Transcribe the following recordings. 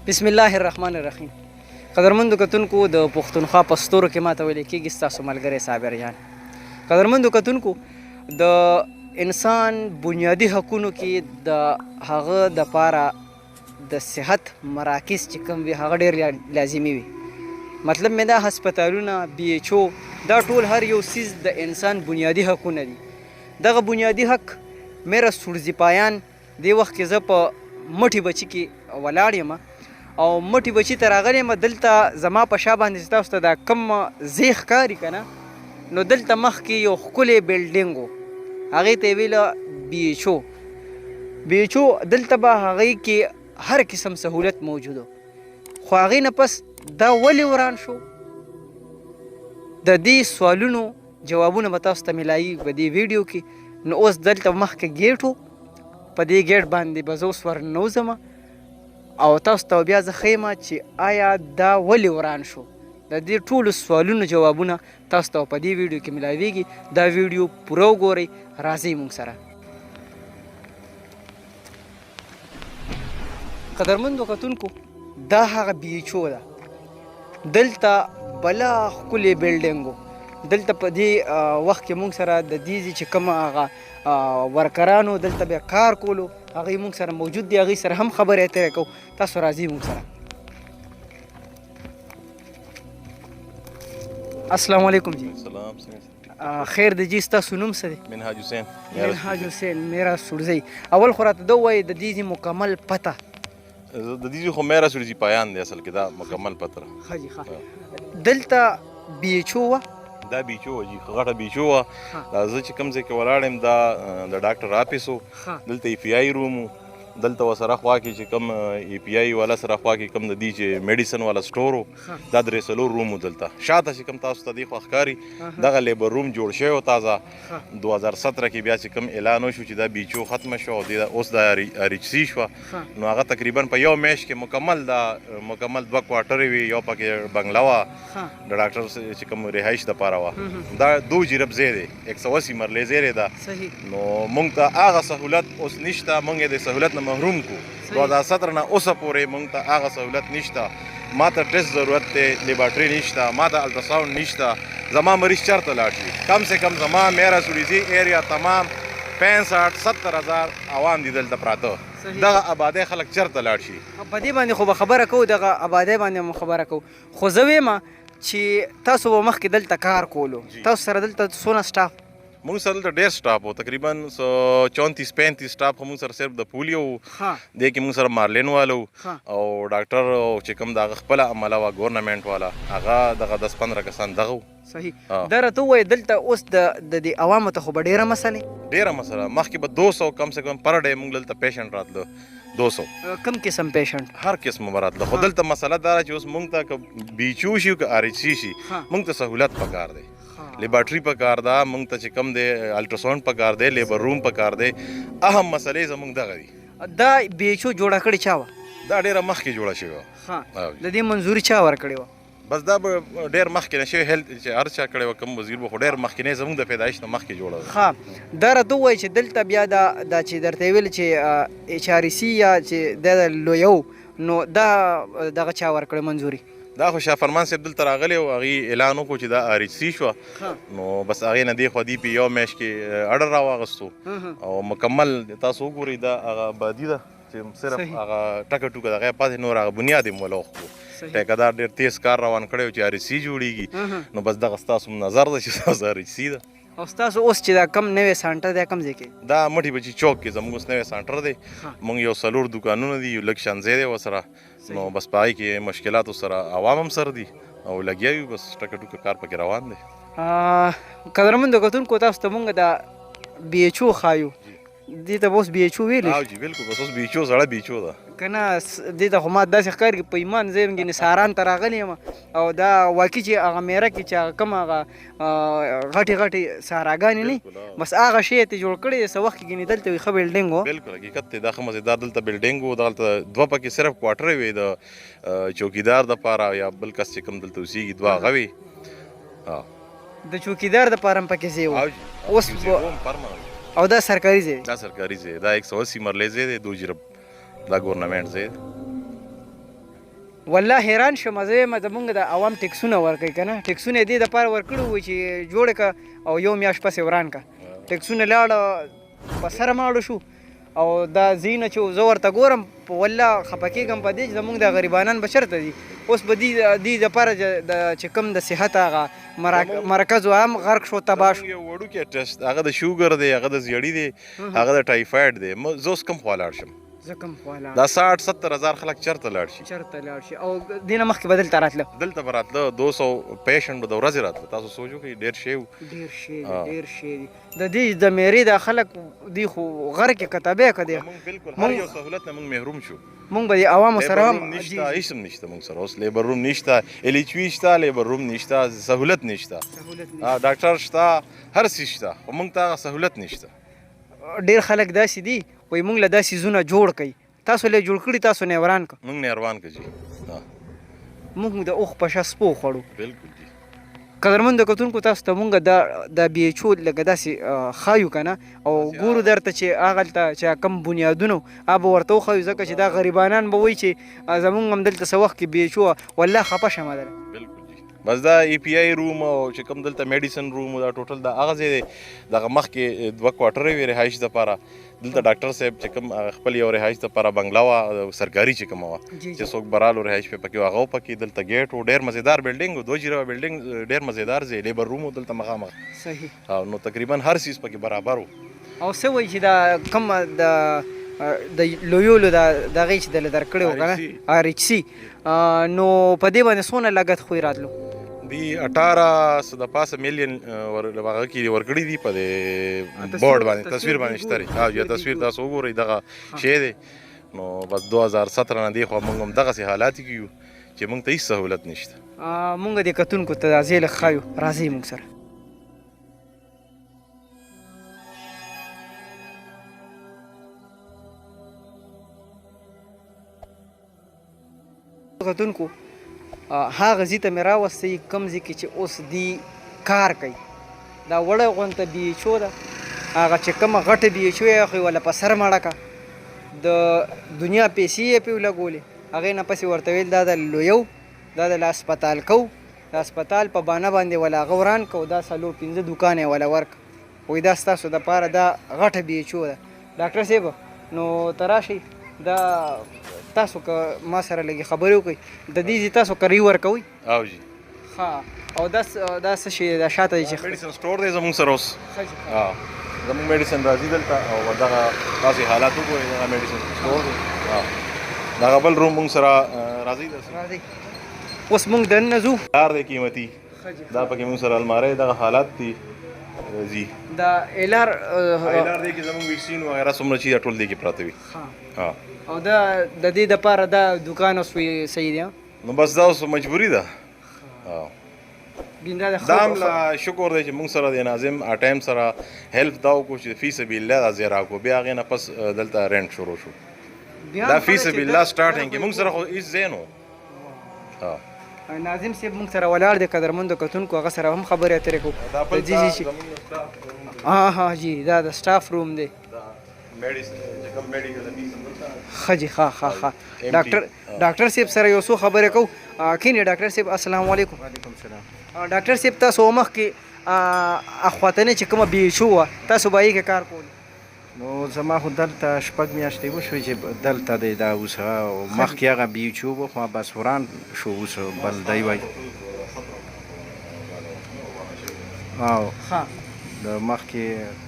بسم الله الرحمن الرحیم قدرمندو کتونکو د پښتونخوا په ستورو کې ماته ویل کېږي ستاسو ملګری صابر جان. قدرمندو کتونکو، د انسان بنیادي حقونو کې د هغه د پاره د صحت مراکز چې کوم وي هغه ډېر لازمي وي. مطلب مې دا هسپتالونه، بي ایچ او، دا ټول هر یو څیز د انسان بنیادي حقونه دي. دغه بنیادي حق میره سوړزي پایان دې وخت کې زه په مټي بچي کې ولاړ یم او مټي بچي ته راغلی یم. دلته زما په شا باندې چې تاسو ته دا کوم ځای ښکاري که نه، نو دلته مخکې یو ښکلی بلډینګ و، هغې ته یې ویله بي ایچ او. بي ایچ او دلته به هغې کې هر قسم سهولت موجود و، خو هغې نه پس دا ولې وران شو؟ د دې سوالونو جوابونه به تاسو ته ملایي په دې ویډیو کې. نو اوس دلته مخکې ګیټ و، په دې ګیټ باندې به زه اوس ورننوځم او تاسو ته بیا زه ښیم چې آیا دا ولې وران شو. د دې ټولو سوالونو جوابونه تاسو ته په دې ویډیو کې ملاویږي. دا ویډیو پوره وګورئ، راځئ موږ سره. قدرمندو کتونکو، دا هغه بي ایچ او ده. دلته بلا ښکلی بلډینګ و. دلته په دې وخت کې موږ سره د دې ځای چې کوم هغه ورکرانو دلته بیا کار کولو، هغوی موږ سره موجود دي، هغوی سره هم خبرې اترې کوو. تاسو راځئ موږ سره. السلام علیکم جی. سلام. خیر دی جی، ستاسو نوم څه دی؟ منهاج حسین. منهاج حسین میرا سورزی. اول خو راته دا ووایې د دې ځای مکمل پته. د دې ځای خو میرا سورزي پایان دی، اصل کې دا مکمل پته. ښه جي، ښه. دلته بي ایچ او وه؟ دا بي ایچ او جي، غټه بي ایچ او وه. دا زه چې کوم ځای کې ولاړ یم دا د ډاکټر آفس و، دلته ای پي آی روم و، دلته ورسره خوا کې چې کوم ای پي آی والا سره خوا کې کوم د دې چې میډیسن والا سټور و، دا درې څلور روم و. دلته شاته چې کوم تاسو ته دې خوا ښکاري دغه لیبر روم جوړ شوی و تازه 2017 کې. بیا چې کوم اعلان وشو چې دا بیچو ختمه شوه او اوس دا ار ایچ سي شوه، نو هغه تقریبا په یو میاشت کې مکمل دا مکمل دوه کوارټرې وي، یو پکې بنګله وه د ډاکټر چې کوم رهایش دپاره وه. دا دو جریب ځای دی، 180 مرلې ځای دی دا. نو مونږ ته هغه سهولت اوس نشته، مونږ یې د سهولت نه محروم کو. 2017 نه اوسه پورې مونږ ته هغه سهولت نشته. ما ته ټیسټ ضرورت دی، لیبارټري نشته، ما ته الټراساوند نشته. زما مریض چرته لاړ شي؟ کم سے کم زما میرا سوریزي ایریا تمام 65 70 هزار عوام دي دلته پراته، دغه آبادۍ خلک چرته لاړ شي؟ په دې باندې خو به خبره کوو، دغه آبادۍ باندې مو خبره کوو، خو زه وایم چې تاسو به مخکې دلته کار کولو، تاسو سره دلته څونه سټاف؟ مونږ سره دلته ډېر سټاف و، تقریبا 34 35 سټاف خو مونږ سره صرف د پولیو و. دې کې مونږ سره مارلین والو او ډاکټر او چې کوم د هغه خپله عمله وه ګورنمنټ والا، هغه دغه 10 15 کسان دغه وو. صحیح. دا راته ووایه، دلته اوس د دې عوامو ته خو به ډېره مسله؟ ډېره مسله. مخکې به 200 کم سه کم پر ډے مونږ دلته پیشنټ راتلو، 200. کم قسم پیشنټ؟ هر قسم به راتله، خو دلته مسله دا ده چې اوس مونږ ته که بیچو شي که ار ایچ سي شي، مونږ ته سهولت پکار دی، لیبارټري پکار ده مونږ ته، چې کوم دی الټراساوند پکار دی، لیبر روم پکار دی. اهم مسلې زمونږ دغه دي. دا بي ایچ او جوړه کړې چا وه؟ دا ډېره مخکې جوړه شوې وه. د دې منظوري چا ورکړې وه؟ بس دا به ډېر مخکې نه شوی، هیلت چې هر چا کړې وه، کوم وزیر به، خو ډېر مخکې نه، زمونږ د پیدایش نه مخکې جوړه ده. دا راته ووایه چې دلته بیا دا چې درته یې ویل چې ایچ ار سي یا چې دا لویو، نو دا دغه چا ورکړې منظوري؟ دا خو شاه فرمان صاحب دلته راغلی او هغې اعلان وکړو چې دا ار ایچ سي شوه، نو بس هغې نه دې خوا دې په یو میاشت کې اډر راواغستو او مکمل تاسو وګورئ دا هغه آبادي ده چې صرف هغه ټکه ټوکه دغه پاتې، نور هغه بنیاد یې مولا وکړو. ټیکهدار ډېر تیز کار روان کړی چې ار ایچ سي جوړېږي، نو بس دغه ستاسو نظر ده چې تاسو ار ایچ سي ده. او ستاسو اوس چې دا کم نوی سانټر دی کوم ځای کې؟ دا مټي بچي چوک کې زموږ اوس نوی سانټر دی. مونږ یو څلور دوکانونه دي، یو لږ شان ځای دی ورسره، نو بس په هغې کې مشکلاتو سره عوام هم سره دي او لګیا یو، بس ټکه ټوکه کار پکې روان دی. قدرمندو کتونکو، تاسو ته مونږ دا بي ایچ او ښایو، دې ته به اوس بي ایچ او ویلی شي؟ جي بالکل، بس اوس بي ایچ او، زړه بي ایچ او ده. که نه دې ته خو ما داسې ښکاري په ایمان زه یم ګینې ساران ته راغلی یم، او دا واقعي چې هغه میره کې چې هغه کوم هغه غټې غټې ساراګانې نه، بس هغه شی ته جوړ کړی څه وخت کې ګینې دلته یو ښه بلډینګ و. بالکل حقیقت دی، دا ښه مزېدار دلته بلډینګ و. دلته دوه پکې صرف کوارټرې وې د چوکیدار دپاره یا بل کس چې کوم دلته اوسېږي، دوه هغه وې. د چوکیدار دپاره هم پکې ځای و. اوس او دا سرکاري ځای؟ دا سرکاري ځای، دا 180 مرلې ځای دی، دو جریب، دا ګورنمنټ ځای دی. والله حیران شوم، زه وایم زمونږ د عوام ټیکسونه ورکوي که نه، ټیکسونه یې دې دپاره ورکړي وو چې جوړ که او یو میاشت پسې وران که. ټیکسونه لاړه په سر ماړه شو. او دا ځایونه چې زه ورته ګورم په والله خفه کېږم په دې چې زمونږ د غریبانان به چېرته ځي. اوس به دي دپاره چې کوم د صحت هغه مرکز و هم غرق شو، تباه شو. یو وړوکی ټیسټ هغه د شوګر دی، هغه د زیړي دی، هغه د ټایفایډ دی. زه اوس کوم خوا لاړ شم؟ زه کوم خوا لاړ دا 60 70 هزار خلک چېرته لاړ شي؟ چېرته لاړ شي؟ او دې نه مخکې به دلته راتله؟ دلته به راتله 200 پیشنټ به د ورځې راتله. تاسو سوچ وکړئ، ډېر شی و. ډېر شی دی، ډېر شی دی. د دې د میرې دا خلک دی خو غر کې کتابه کدي. مونږ بالکل هر یو سہولت نه مونږ محروم شو. مونږ به عوامو سره هم نشته، هیڅ هم نشته مونږ سره. اوس لیبر روم نشته، ال اچ وی شته، لیبر روم نشته، سہولت نشته. ډاکټر شته، هر څه شته، خو مونږ ته هغه سہولت نشته. ډېر خلک داسې دي وایي مونږ له داسې څیزونه جوړ کړئ، تاسو له جوړ کړي، تاسو نه وران کړه. مونږ نه روان کړه جی. مونږ د اوښ په شا سپو خوړو. بالکل جی. قدرمن کتونکو، تاسو ته مونږ دا بي ایچ او لکه داسې ښایو که نه، او ګورو درته چې هغلته چې کم بنیادونه هغه به ورته وښایو، ځکه چې دا غریبانان به وایي چې زمونږ هم دلته څه وخت کې بي ایچ او والله خفه شم درته. بالکل جی. بس دا ای پی آی روم او چې کوم دلته میډیسن روم دا ټوټل دا هغه ځای دی. دغه مخکې 2 کوارټرې وې رهایش دپاره. دلته ډاکټر صاحب چې کوم خپل یو رهایش دپاره بنګله وه سرکاري چې کومه وه، چې څوک به رالو رهایش پې پکې وه، هغه و پکې. دلته ګیټ و، ډېر مزیدار بلډینګ و، 2 جریبه بلډینګ، ډېر مزیدار ځای، لیبر روم و دلته مخامخ. صحیح. نو تقریبا هر څیز پکې برابر و. او څه وایي چې دا کوم د لویولو دا دغې چې دله درکړی و که نه، آر ایچ سي، نو په دې باندې څونه لګښت خو یې راتلو؟ دی 18 څه د پاسه میلیون هغه کې ورکړي دي په دې بورډ باندې، تصویر باندې شته دی. یا تصویر تاسو وګورئ، دغه شی دی. نو بس 2017 نه دی خو موږ هم دغسې حالات کې یو چې موږ ته هېڅ سهولت نشته. موږ دې کتونکو ته دا ځای لږ ښایو، راځئ موږ سره. کتونکو هغه ځای ته مې راوستئ کوم ځای کې چې اوس دی کار کوي. دا وړه غونته بي ایچ او ده، هغه چې کومه غټه بي ایچ او یې خو یې وله په سر مړه کړه، د دنیا پیسې یې پرې ولګولې. هغې نه پسې ورته ویل دا د لویو، دا د له هسپتال کو، د هسپتال په بانه باندې وله هغه وران کړه، دا 4-5 دوکان یې وله ورکړه، وایي دا ستاسو دپاره دا غټه بي ایچ او ده. ډاکټر صاحب نو ته راشئ، دا تاسو که ما سره لږې خبرې وکړئ، د دې ځای تاسو کرایي ورکوئ؟ او جی. ښه. او دا څه شی دی؟ دا شاته دی چې میډیسن سټور دی زموږ سره اوس. ښه جی. زموږ میډیسن راځي دلته، او دغه تاسې حالات وګورئ، دغه میډیسن سټور دی. دغه بل روم موږ سره راځي داسې. راځئ. اوس موږ دننه ځو. لار دی قیمتي، دا پکې موږ سره المارۍ، دغه حالات دي راځي. دا ایلار، ایلار دی کې زموږ ویکسین وغیرہ څومره چې دا ټول دی کې پراته وي. او دا د دې دپاره دا دوکان اوس صحیح دی، ها؟ نو بس دا اوس مجبوري ده. ګیندا د دا هم لا شکر دی چې موږ سره د ناظم ټایم سره هیلپ دا وکړو چې فی سبیل الله دا ځای راکړو. بیا هغې نه پس دلته رینټ شروع شو. دا فی سبیل الله سټارټینګ کې موږ سره خو هیڅ ځای نه و. ناظم صاحب موږ سره ولاړ دی، قدرمندو کتونکو هغه سره هم خبرې اترې کوو. دا بل د جی جی دا چې زموږ سټاف روم دی. ها جی، دا د سټاف روم دی. دا میډیسن چې کوم میډیکل افیس هم دلته. ښه جی، ښه، ښه، ښه. M P. ډاکټر صاحب سره یو څو خبرې کوو. کښېنئ ډاکټر صاحب. السلام علیکم. وعلیکم السلام. ډاکټر صاحب تاسو مخکې، اخواتنې چې کومه بي ایچ او وه، تاسو به یې کې کار کولو؟ نو زما خو دلته 6 میاشتې وشوې چې دلته دی دا اوس، او مخکې هغه بي ایچ او و، خو بس وران شو اوس بل دی وایي. او د مخکې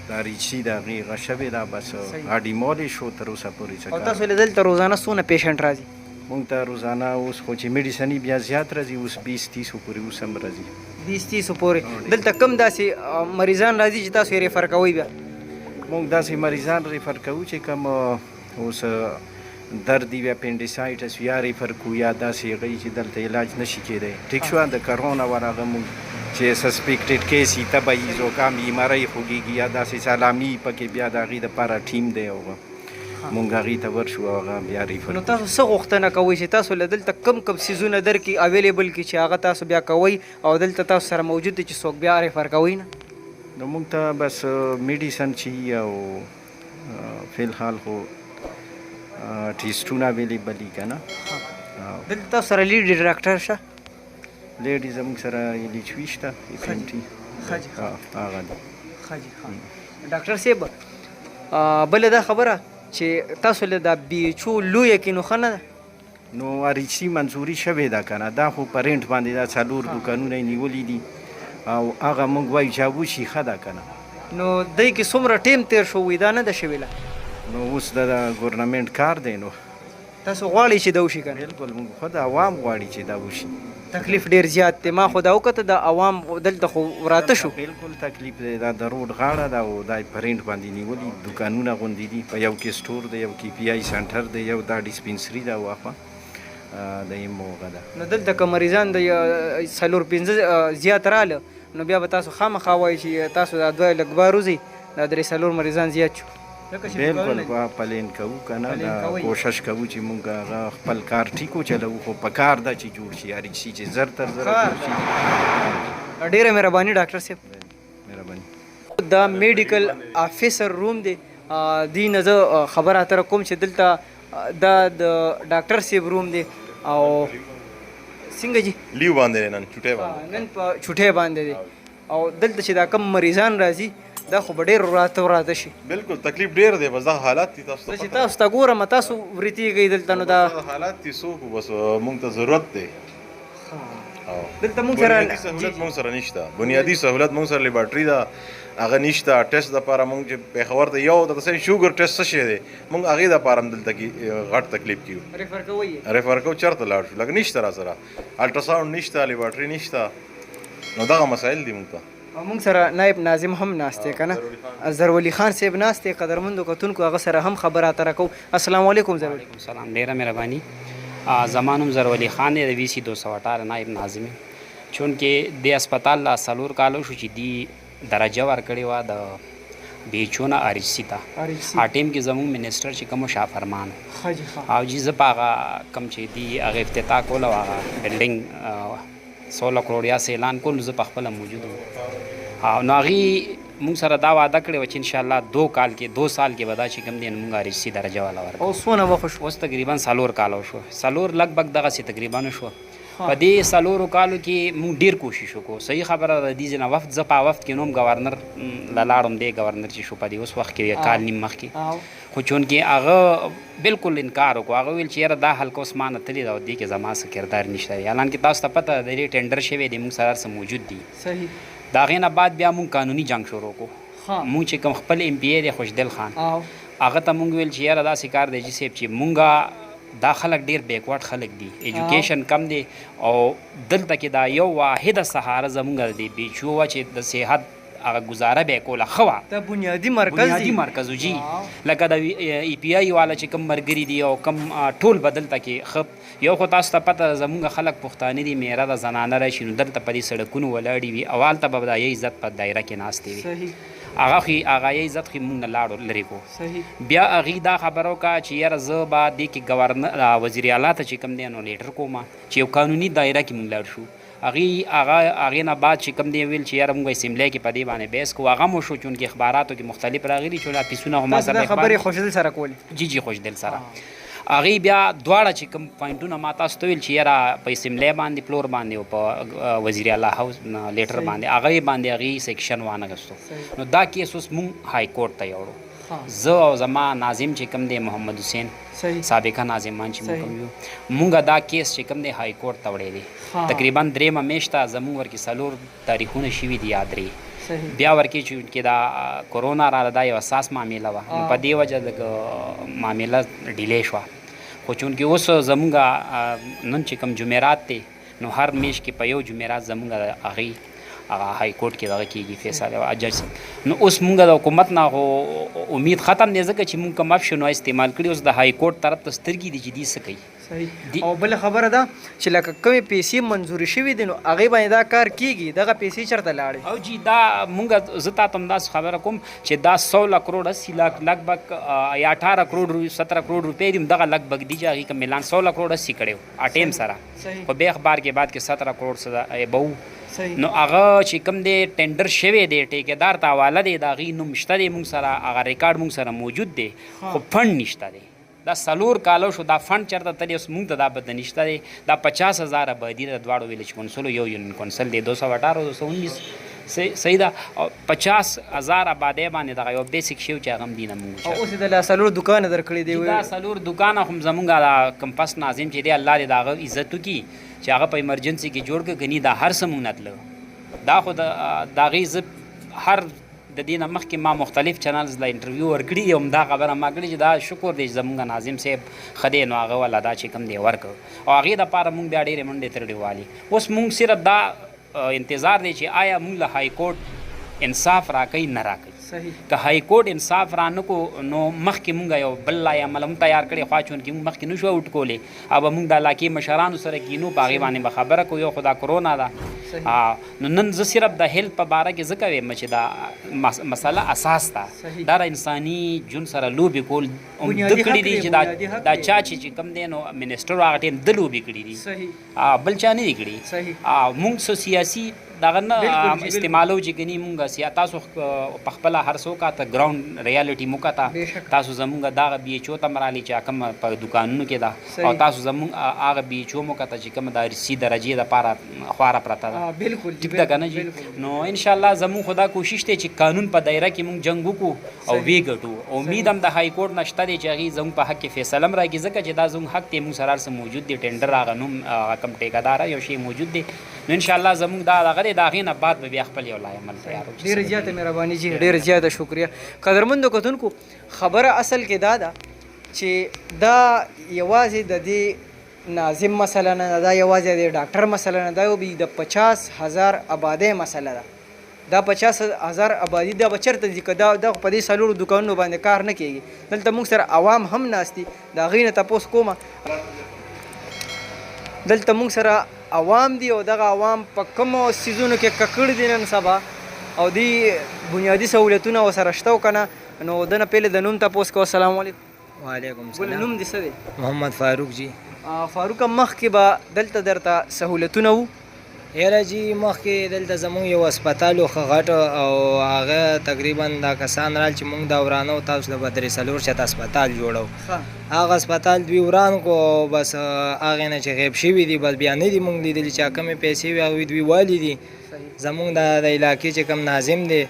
د ار ایچ سي د هغې هغه شوې ده، بس اډیمولې شو تر اوسه پورې څه او کار. تاسو له دلته روزانه څونه پیشنټ راځي؟ مونږ ته روزانه اوس خو چې میډیسني بیا زیات راځي، اوس 20-30 پورې اوس هم راځي. 20-30 پورې. دلته کوم داسې مریضان راځي چې تاسو یې ریفر کوئ؟ بیا مونږ داسې مریضان ریفر کوو چې کوم، اوس، درد وي، اپینډیسایټس یا ریفر کوو، یا داسې هغه چې دلته علاج نشي کېدی. ټیک شو، د کرونا ورغه مونږ چې سسپیکټډ کیس یې تبه یي، زکام یي، مرۍ خوږېږي یا داسې سلامي پکې، بیا د هغې دپاره ټیم دی او مونږ هغې ته ورشو او هغه بیا ریفر نو کړو. تاسو څه غوښتنه کوئ چې تاسو له دلته کم کم څیزونه درکړي، اویلیبل کړي چې هغه تاسو بیا کوئ او دلته تاسو سره موجود دي چې څوک بیا ریفر کوئ نه؟ نو مونږ ته بس میډیسن چې او فی الحال خو ټیسټونه اویلیبل دي که نه، دلته تاسو سره لیډي ډاکټر شه؟ لیډي زموږ سره ایل ایچ وي شته، اف ایم ټي. ښه جي، ښه. هغه دی. ښه جي، ښه. ډاکټر صاحب، بله دا خبره چې تاسو له دا بي ایچ او لویه کې نو ښه نه ده؟ نو ار ایچ سي منظوري شوې ده که نه، دا خو په رینټ باندې دا څلور دوکانونه یې نیولي دي او هغه موږ وایو چې وشي، ښه ده که نه. نو دی کې څومره ټیم تیر شو، وي دا نه ده شوې لا؟ نو اوس د ګورنمنټ کار دی نو. تاسو غواړئ چې دا وشي که نه؟ بالکل، موږ خو د عوام غواړي چې دا وشي. تکلیف ډیر زیات دی، ما خو دا وکته، د عوام دلته خو وراته شو. بالکل تکلیف دی، دا د روډ غاړه ده او دا په رینټ باندې نیولي دوکانونه غوندې دي. په یو کې سټور دی، یو کې پی آی سنټر دی، یو دا ډیسپنسري ده او اخوا د ایم هغه ده. نو دلته که مریضان د څلور پنځه زیات راله، نو بیا به تاسو خامخا وایي چې تاسو دا دوه لږ بار وځئ، دا درې څلور مریضان زیات شو، ځکه چې بالکل دوکانونه دي. پلین کوو که نه. پلین دا کوئ. کوشش کوو چې مونږ هغه خپل کار ټیک وچلوو، خو په کار ده چې جوړ شي ار ایچ سي، چې زر تر زره کار جوړ شي. ډیره مهرباني ډاکټر صاحب. مهرباني. دا میډیکل افیسر روم دی. دی نه زه خبره اتره کوم چې دلته دا د ډاکټر صاحب روم دی او څنګه جی؟ لیو باندې دی، نن چوټۍ باندې. نن په چوټۍ باندې دی او دلته چې دا کم مریضان راځي، دا خو به ډېر وراته وراته شي. بالکل، تکلیف ډیر دی، بس دا حالات دي، تاسو زه ته چې پته. تاسو ته ګورم، تاسو ورتیږئ دلته، نو دا بس دا حالات دي، څوک بس مونږ ته ضرورت دی او دلته مونږ سره بنیادي سهولت مونږ سره نشته. بنیادي سهولت مونږ سره لیبارټري ده، هغه نشته. ټیسټ د پاره مونږ چې پېښور ته یو د څه شوګر ټیسټ څه شی دی، مونږ هغې د پاره هم دلته کې غټ تکلیف کیو. ریفر کوئ؟ ریفر کو، چرته لاړ شو؟ لکه نشته را سره الټراساوند نشته، لیبارټري نشته، نو دغه مسایل دي مونږ ته. او مونږ سره نایب ناظم هم ناست دی که نه؟ زرولي خان صاحب ناست دی. قدرمندو کتونکو، هغه سره هم خبره اتره کوو. السلام علیکم زرولي. وعلیکم سلام، ډیره مهرباني. زما نوم زرولي خان دی، د وي سي 218 نایب ناظم یم. چونکه د هسپتال لا 4 کالو شو چې دی درجه ورکړې وه د بي ایچ او نه ار ایچ سي ته. ار ایچ سي. آ ټیم کې زموږ منسټر چې کوم شاه فرمان ښه جي، ښه. او جی زه په هغه کوم چې دی هغه افتتاح کول او هغه بلډینګ 16 کروڑ یا څه اعلان کول، زه په خپله موجود وم او نو هغې مونږ سره دا وعده کړې وه چې انشاءالله 2 کال کې، 2 سال کې به دا چې کوم دی نو مونږ ار ایچ سي درجه والا ورکوو. او څونه وخت شو؟ اوس تقریبا 4 کاله وشو، څلور لګ بګ دغسې تقریبا وشو. په دې 4 کالو کې مونږ ډیر کوشش وکړو. صحیح خبره ده، دې ځای نه وفد، زه په وفد کې نوم گورنر له لاړم، دی گورنر چې شو په دې اوس وخت کې، کال نیم مخکې، خو چونکې هغه بالکل انکار وکړو. هغه ویل چې یاره دا حلقه اوس ما نه تللې ده او دې کې زما څه کردار نشته دی، حالانکه تاسو ته پته ده، د دې ټینډر شوی دی، مونږ سره هر څه موجود دي. د هغې نه بعد بیا مونږ قانوني جنګ شروع کړو. مونږ چې کوم خپل ایم پي ای دی خوشدل خان، هغه ته مونږ ویل چې یاره داسې کار دی چې صاحب، چې مونږه دا خلک ډیر بیکورډ خلک دي، ایجوکیشن کم دی او دلته کې دا یو واحده سهاره زمونږ د بي ایچ او وه چې د صحت هغه گزاره به کوله، ښه وه. دا بنیادي مرکز بنیادي دی. مرکز و جی. لکه د ای پی آی والا چې کوم مرګري دي او کوم ټول بدلته کې ښه. یو خو تاسو ته پته ده، زمونږ خلک پښتانه دي، میره د زنانه راشي نو دلته په دې سړکونو ولاړې وي او هلته به د عزت په دایره کې ناستې وي. هغه خو هغه یې عزت خو مونږ نه لاړو لرې کو. بیا هغې دا خبره وکړه چې یاره زه به دې کې گورنر وزیر اعلی ته چې کوم دی نو لیټر کوم چې یو قانوني دایره کې مونږ لاړ شو. هغې هغه هغې نه بعد چې کوم دی ویل چې یاره مونږ اسمبلۍ کې په دې باندې بحث کوو. هغه مو شو، چونکې اخباراتو کې مختلف راغلي چې افیسونه هم تاسو سره دا اخبار خبرې خوشدل سره کولې؟ جی جی، خوشدل سره. هغې بیا دواړه چې کوم پوینټونه ما تاسو ته ویل چې یاره په اسمبلۍ باندې فلور باندې او په وزیر اعلی هاوس لیټر باندې، هغې باندې هغې سیکشن وانه غستو. نو دا کیس اوس مونږ های کورټ ته یوړو. زه او زما ناظم چې کوم دی محمد حسین، سابقه ناظمان چې مونږ کوم یو، مونږ دا کیس چې کوم دی های کورټ ته وړی دی. تقریبا درېیمه میاشت ده، زمونږ ورکې 4 تاریخونه شوي دي یا درې. بیا ورکې چې کې دا کورونا راغله، دا یو اساس معامله وه، نو په دې وجه لږ معامله ډیلې شوه. خو چونکې اوس زمونږ نن چې کوم جمعرات دی، نو هر میاشت کې په یو جمعرات زمونږ هغې هغه های کورټ کې دغه کېږي فیصله جج صاحب. نو اوس مونږ د حکومت نه خو امید ختم دی، ځکه چې مونږ کوم اپشن استعمال کړي، اوس د های کورټ طرف ته سترګې دي چې دوی څه کوي. او بل خبره ده چې لکه کومې پیسې منظورې شوې دي، نو هغې باندې دا کار کیږي، دغه پیسې چېرته لاړې؟ او جی، دا مونږ زه تا ته همداسې خبره کوم چې دا 16 کروڑ 80 لاک لګ بګ یا 18 کروڑ 17 کروڑ روپۍ دي، دغه لګ بګ دي چې هغې کوم اعلان 16 کروڑ 80 کړی و آ ټیم سره، خو بیا اخبار کې بعد کې 17 کروڑ څه ابو. نو هغه چې کوم دی ټینډر شوی دی، ټیکهدار ته حواله دی، د هغې نوم شته دی، مونږ سره هغه ریکارډ مونږ سره موجود دی، خو فنډ نشته دی. دا څلور کاله شو، دا فنډ چرته تللی اوس مونږ ته دا پته نشته دی. دا 50,000 آبادي ده دواړو ویلج کونسلو، یو یونین کونسل دی 218 او 219، صحیح ده، او 50,000 آبادۍ باندې دغه یو بیسیک شی و چې هغه هم دي نه مونږ او اوس یې د لا څلور دوکانه درکړي دي. دا څلور دوکانه هم زمونږ دا کوم پس ناظم چې دی، الله دې د هغه عزت وکړي چې هغه په ایمرجنسي کې جوړ کړ، کني دا هر څه مونږ نه تلو. دا خو د هغې زه هر د دې نه مخکې ما مختلف چینلز له انټرویو ورکړي دي، هم دا خبره ما کړې چې دا شکر دی چې زمونږ ناظم صاحب ښه دی، نو هغه والا دا چې کوم دی ورکړ، او هغې دپاره مونږ بیا ډېرې منډې ترړې والي. اوس مونږ صرف دا انتظار دی چې آیا مونږ له های کورټ انصاف راکوي نه راکوي. که های کورټ انصاف را نه کو نو مخکې مونږ یو بل لای عمل هم تیار کړی، خو چونکې مونږ مخکې نشو اوټ کولی او به مونږ د علاقې مشرانو سره کینو په هغې باندې به خبره کوو. یو خو دا کرونا ده، نو نن زه صرف د هیلت په باره کې ځکه وایم چې دا مسله اساس ده، دا د انساني ژوند سره لوبې کول هم ده کړي دي چې دا چا چې کوم دی نو منسټر هغه ټایم ده لوبې کړي دي، بل چا نه دي کړي. مونږ څه سیاسي دغه نه استعمالو چې کني مونږ تاسو په خپله هر څه وکاته، ګراوند ریالټي مو کاته، تاسو زمونږ دغه بي ایچ او ته هم رالې چې کوم په دکانونو کې ده، او تاسو زمونږ هغه بي ایچ او مو کاته چې کوم د سی درجې دپاره خواره پرته ده. ټیک ده که نه جي؟ نو انشاءالله زمونږ خو دا کوشش دی چې قانون په دایره کې مونږ جنګ وکړو او ویې ګټو. امید هم د های کورټ نه شته دی چې هغې زمونږ په حق کې فیصله هم راکړي، ځکه چې دا زمونږ حق دی، مونږ سره هر څه موجود دی، ټینډر هغه نوم هغه کوم ټیکهدار یو شی موجود دی. نو انشاءالله زمونږ دا دغه دی، د هغې نه بعد به بیا خپل یو لای عمل تیار وکړو. ډېره زیاته مهرباني جي، ډېره زیاته شکریه. قدرمندو کتونکو، خبره اصل کې دا ده چې دا یوازې د دې ناظم مسله نه ده، دا یوازې د ډاکټر مسله نه ده، دا یو د 50,000 آبادۍ مسله ده. دا 50,000 آبادي دا به چېرته ځي که دا په دې څلورو دوکانونو باندې کار نه کېږي؟ دلته موږ سره عوام هم ناست دي، د هغوی نه تپوس کومه. دلته موږ سره عوام دي او دغه عوام په کومو څیزونو کې ککړ دي نن سبا، او دی بنیادي سهولتونه ورسره شته او که نه؟ نو ده نه پهلې د نوم تپوس کوه. السلام علیکم. وعلیکم ګله، السلام. نوم دې څه دی؟ محمد فاروق جی. فاروق، مخکې به دلته درته سهولتونه وو؟ یاره جی مخکې دلته زمونږ یو هسپتال و ښه غټ، او هغه تقریبا دا کسان رال چې مونږ دا ورانو تاسو له به 3-4 چته هسپتال جوړو. هغه هسپتال دوی وران کو، او بس هغې نه چې غیب شوي دي، بس بیا نه دي مونږ لیدلي چې کومې پیسې وې هغوی دوی والي دي. زمونږ د علاقې چې کوم ناظم دی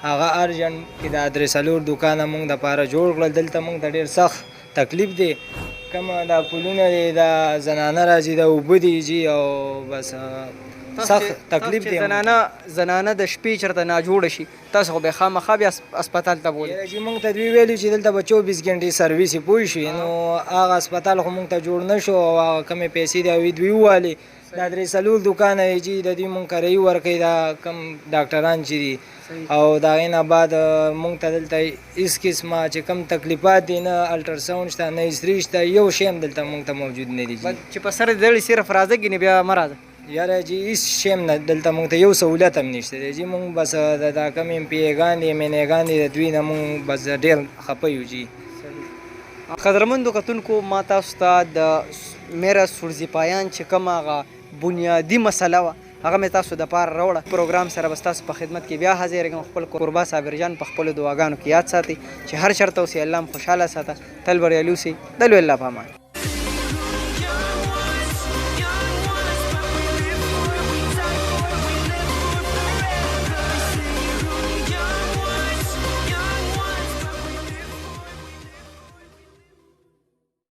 هغه ارجنټ کې دا 3-4 دوکانه مونږ دپاره جوړ کړل. دلته مونږ ته ډېر سخت تکلیف دی، کوم دا پلونه دی، دا زنانه راځي، دا اوبه دي جي، او بس سخت تکلیف دی. زنانه د شپې چېرته ناجوړه شي، تاسو خو به خامخا بیا هسپتال ته بولئ. یاره جي مونږ ته دوی ویلي چې دلته به 24 ګنټې سرویس یې پوه شي، نو هغه هسپتال خو مونږ ته جوړ نه شو، او هغه کومې پیسې دي هغوی دوی ووالې. دا 3-4 دوکانه یې جي د دوی مونږ کرایي ورکوي، دا کوم ډاکټران چې دي، او د هغې نه بعد مونږ ته دلته هېڅ قسمه چې کوم تکلیفات دي، نه الټراساونډ شته، نه ایسري شته، یو شی هم دلته مونږ ته موجود نه دي جي. چې په سر دې دړي صرف راځه ګینې بیا مه راځه. یاره جي هېڅ شی هم نه، دلته مونږ ته یو سهولت هم نشته دی جي. مونږ بس دا کوم ایم پي ایګان دي، ایم این ایګان دي، د دوی نه مونږ بس ډېر خفه یو جي. قدرمندو کتونکو، ما تاسو ته د میره سورزي پایان چې کوم هغه بنیادي مسله وه هغه مې تاسو دپاره راوړه. پروګرام سره به ستاسو په خدمت کې بیا حاضرېږم. خپل کوربه صابر جان په خپلو دعاګانو کې یاد ساتئ چې هر چېرته اوسئ الله مو خوشحاله ساته، تل بریالي اوسئ. د لوی الله په امان.